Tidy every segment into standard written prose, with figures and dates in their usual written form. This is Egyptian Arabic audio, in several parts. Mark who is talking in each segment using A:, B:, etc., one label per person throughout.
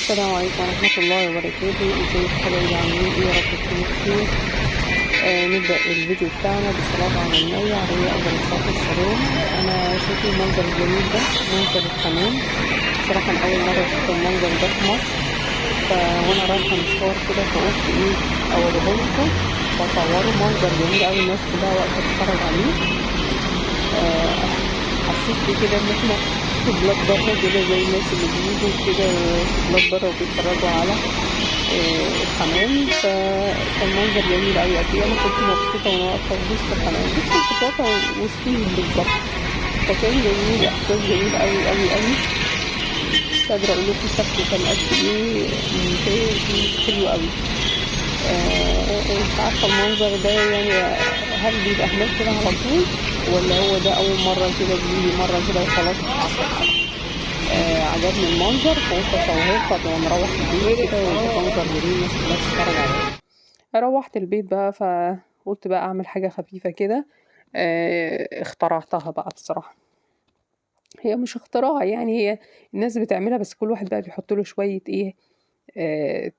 A: السلام عليكم ورحمة الله وبركاته. ازيكم حبايبي، عاملين ايه؟ يا رب تكونوا بخير. نبدأ الفيديو بتاعنا بالصلاة على النبي عليه أفضل الصلاة والسلام. أنا شايفة المنظر الجميل ده، منظر الحمام. بصراحة أنا أول مرة أشوف المنظر ده في مصر، فوانا رايحة مشوار كده فقلت ايه أوريه لكم فصوروا. منظر جميل أوي، الناس كلها واقفة تتفرج عليه. حسيت كده إن احنا في بلاد بره كده، زي الناس اللي بيجوا كده في بلاد بره وبيتفرجوا على الحمام. فكان منظر جميل قوي. قد ايه انا كنت مبسوطة وانا واقفة في وسط الحمام، بس كنت واقفة وسطيهم بالظبط، فكان جميل، احساس جميل قوي قوي قوي. مش قادرة اقول لكم شكله كان قد ايه ممتاز، حلو قوي. مش عارفه المنظر ده يعني هل بيبقى هناك كده على طول ولا هو ده اول مرة كده بيجي مرة كده وخلاص؟ مش عارفه بصراحة. عجبني المنظر فقلت اصوره قبل ما نروح البيت كده، ويبقى منظر جميل الناس كلها تتفرج عليه. روحت البيت بقى فقلت بقى اعمل حاجة خفيفة كده. اخترعتها بقى بصراحة، هي مش اختراع يعني، هي الناس بتعملها بس كل واحد بقى بيحط له شوية ايه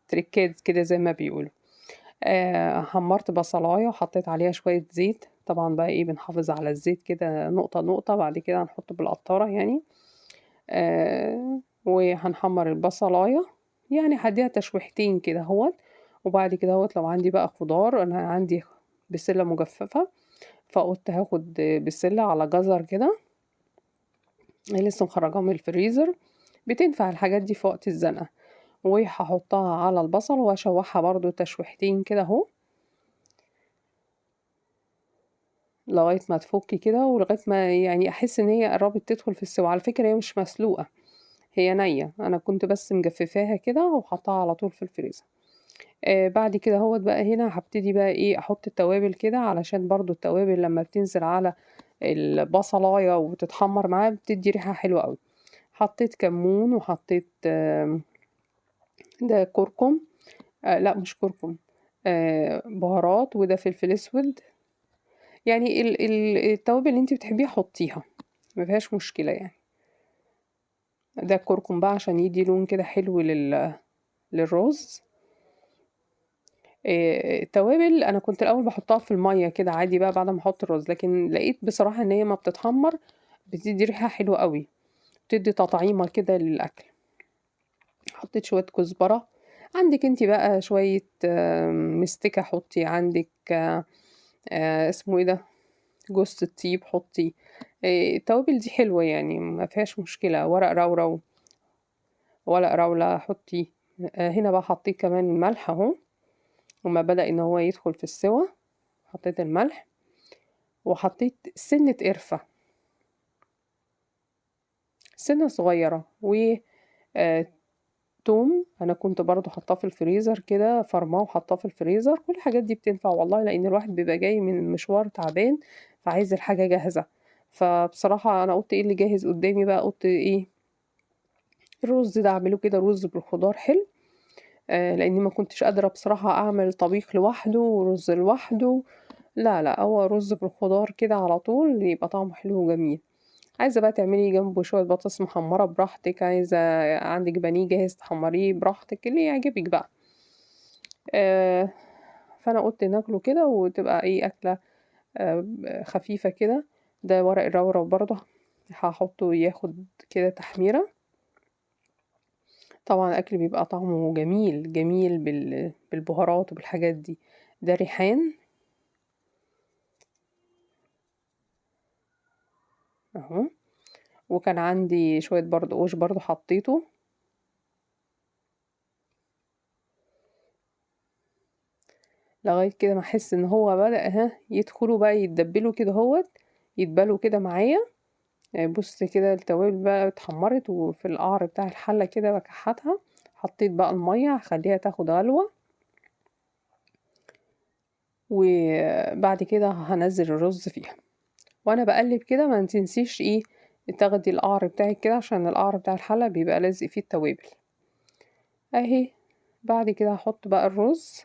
A: تريكات كده زي ما بيقولوا. حمرت بصلايه وحطيت عليها شوية زيت، طبعا بقى ايه بنحافظ على الزيت كده نقطة نقطة، بعد كده هنحطه بالقطارة يعني. وهنحمر البصلايه يعني هديها تشويحتين كده اهوت، وبعد كده اهوت لو عندي بقى خضار، انا عندي بسلة مجففة فقلت هاخد بسلة على جزر كده لسه مخرجاها من الفريزر، بتنفع الحاجات دي في وقت الزنقة. وهحطها على البصل واشوحها برضو تشويحتين كده اهو لغاية ما تفك كده، ولغاية ما يعني احس ان هي قربت تدخل في السوا. على فكرة هي مش مسلوقة، هي نيه، انا كنت بس مجففاها كده وحطها على طول في الفريزر. بعد كده اهوت بقى هنا هبتدي بقى ايه احط التوابل كده، علشان برضو التوابل لما بتنزل على البصلايه وتتحمر معاها بتدي ريحه حلوة قوي. حطيت كمون وحطيت ده كركم، لا مش كركم، بهارات، وده فلفل اسود. يعني التوابل اللي انت بتحبيها حطيها، ما فيهاش مشكلة يعني. ده كركم بقى عشان يدي لون كده حلو للرز. التوابل انا كنت الاول بحطها في المية كده عادي بقى بعد ما احط الرز، لكن لقيت بصراحة ان هي ما بتتحمر بتدي ريحه حلوة قوي، بتدي تطعيمه كده للاكل. حطيت شوية كزبره، عندك انت بقى شوية مستكه حطي، عندك اسمه ايه ده جوز الطيب حطي. التوابل دي حلوة يعني ما فيهاش مشكلة. ورق راورو، ورق راوله حطي. هنا بقى حطيت كمان الملح اهو، وما بدأ ان هو يدخل في السوا حطيت الملح، وحطيت سنة قرفة، سنة صغيرة، و توم انا كنت برضو حطاه في الفريزر كده، فرماه وحطاه في الفريزر. كل الحاجات دي بتنفع والله، لان الواحد بيبقى جاي من مشوار تعبان فعايز الحاجة جاهزة. فبصراحة انا قلت ايه اللي جاهز قدامي بقى، قلت ايه الرز ده اعمله كده رز بالخضار حلو، لاني ما كنتش قادرة بصراحة اعمل طبيخ لوحده ورز لوحده، لا لا هو رز بالخضار كده على طول يبقى طعمه حلو وجميل. عايزة بقى تعملي جنبه شوية بطاطس محمرة براحتك، عايزة عندك بانيه جاهز تحمريه براحتك، اللي يعجبك بقى. فأنا قلت ناكله كده وتبقى ايه أكلة خفيفة كده. ده ورق الرورو برضه هحطه ياخد كده تحميرة. طبعا الأكل بيبقى طعمه جميل جميل بالبهارات وبالحاجات دي. ده ريحان اهو، وكان عندي شوية بردقوش برضو حطيته. لغاية كده ما احس ان هو بدأ يدخلوا بقى يتدبلوا كده اهوت، يتبلوا كده معايا. بص كده التوابل بقى اتحمرت، وفي القعر بتاع الحلة كده بكحتها. حطيت بقى المية هخليها تاخد غلوة، وبعد كده هنزل الرز فيها. وانا بقلب كده ما تنسيش ايه تاخدي القعر بتاعك كده، عشان القعر بتاع الحلة بيبقى لازق فيه التوابل اهي. بعد كده هحط بقى الرز.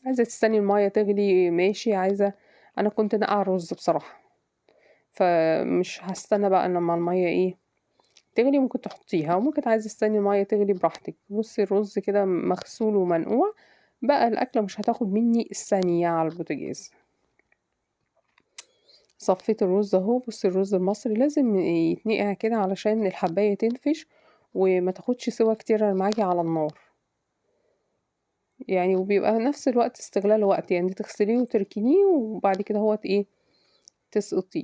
A: عايزة تستني المية تغلي ماشي، عايزة انا كنت نقع الرز بصراحة، فمش هستنى بقى لما المية ايه تغلي ممكن تحطيها، وممكن عايزة تستني المَيّة تغلي براحتك. بُصّي الرز كده مغسول ومنقوع، بقى الأكلة مش هتاخد مني ثانية على البوتاجاز. صفيت الرز أهو. بُصّي الرز المصري لازم يتنقع كده علشان الحباية تنفش وما تاخدش سِوَى كتير معاكِ على النار. يعني وبيبقى نفس الوقت استغلال وقت، يعني تغسليه وتركنيه وبعد كده اهوت ايه تسقطيه.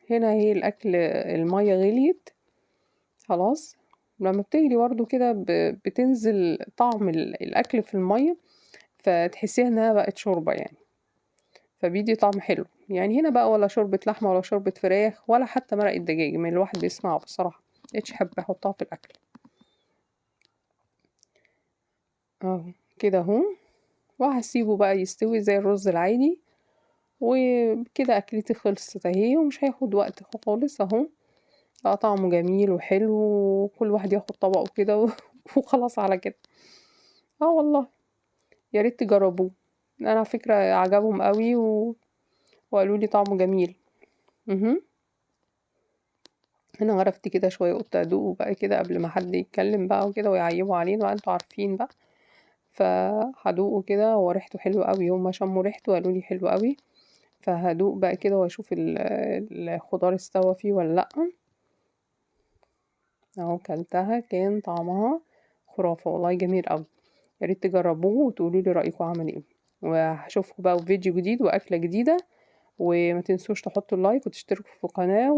A: هنا هي الأكل المية غليت خلاص. لما بتغلي برضه كده بتنزل طعم الأكل في المية، فتحسيها إنها بقت شوربة يعني، فبيدي طعم حلو يعني. هنا بقى ولا شوربة لحمة ولا شوربة فراخ ولا حتى مرق الدجاج من الواحد بيسمعه بصراحة، مبقتش حابة أحطها في الأكل اهو كده اهو. وهسيبه بقى يستوي زي الرز العادي، وكده أكلتي خلصت اهي، ومش هياخد وقت خالص اهو. بقى طعمه جميل وحلو، وكل واحد ياخد طبقه كده وخلاص على كده. والله يا ريت تجربوه، انا على فكرة عجبهم قوي وقالوا لي طعمه جميل. هنا غرفت كده شوية، قلت ادوقه بقى كده قبل ما حد يتكلم بقى وكده ويعيبوا علينا بقى، انتوا عارفين بقى. فهدوقه كده، هو ريحته حلوة قوي، هما شموا ريحته وقالوا لي حلو قوي. فهدوق بقى كده واشوف الخضار استوى فيه ولا لا. اهو كلتها، كان طعمها خرافة والله، جميل قوي. يا ريت تجربوه وتقولوا لي رأيكم عامل ايه. وهشوفكم بقى في فيديو جديد وأكلة جديدة، وما تنسوش تحطوا اللايك وتشتركوا في القناة.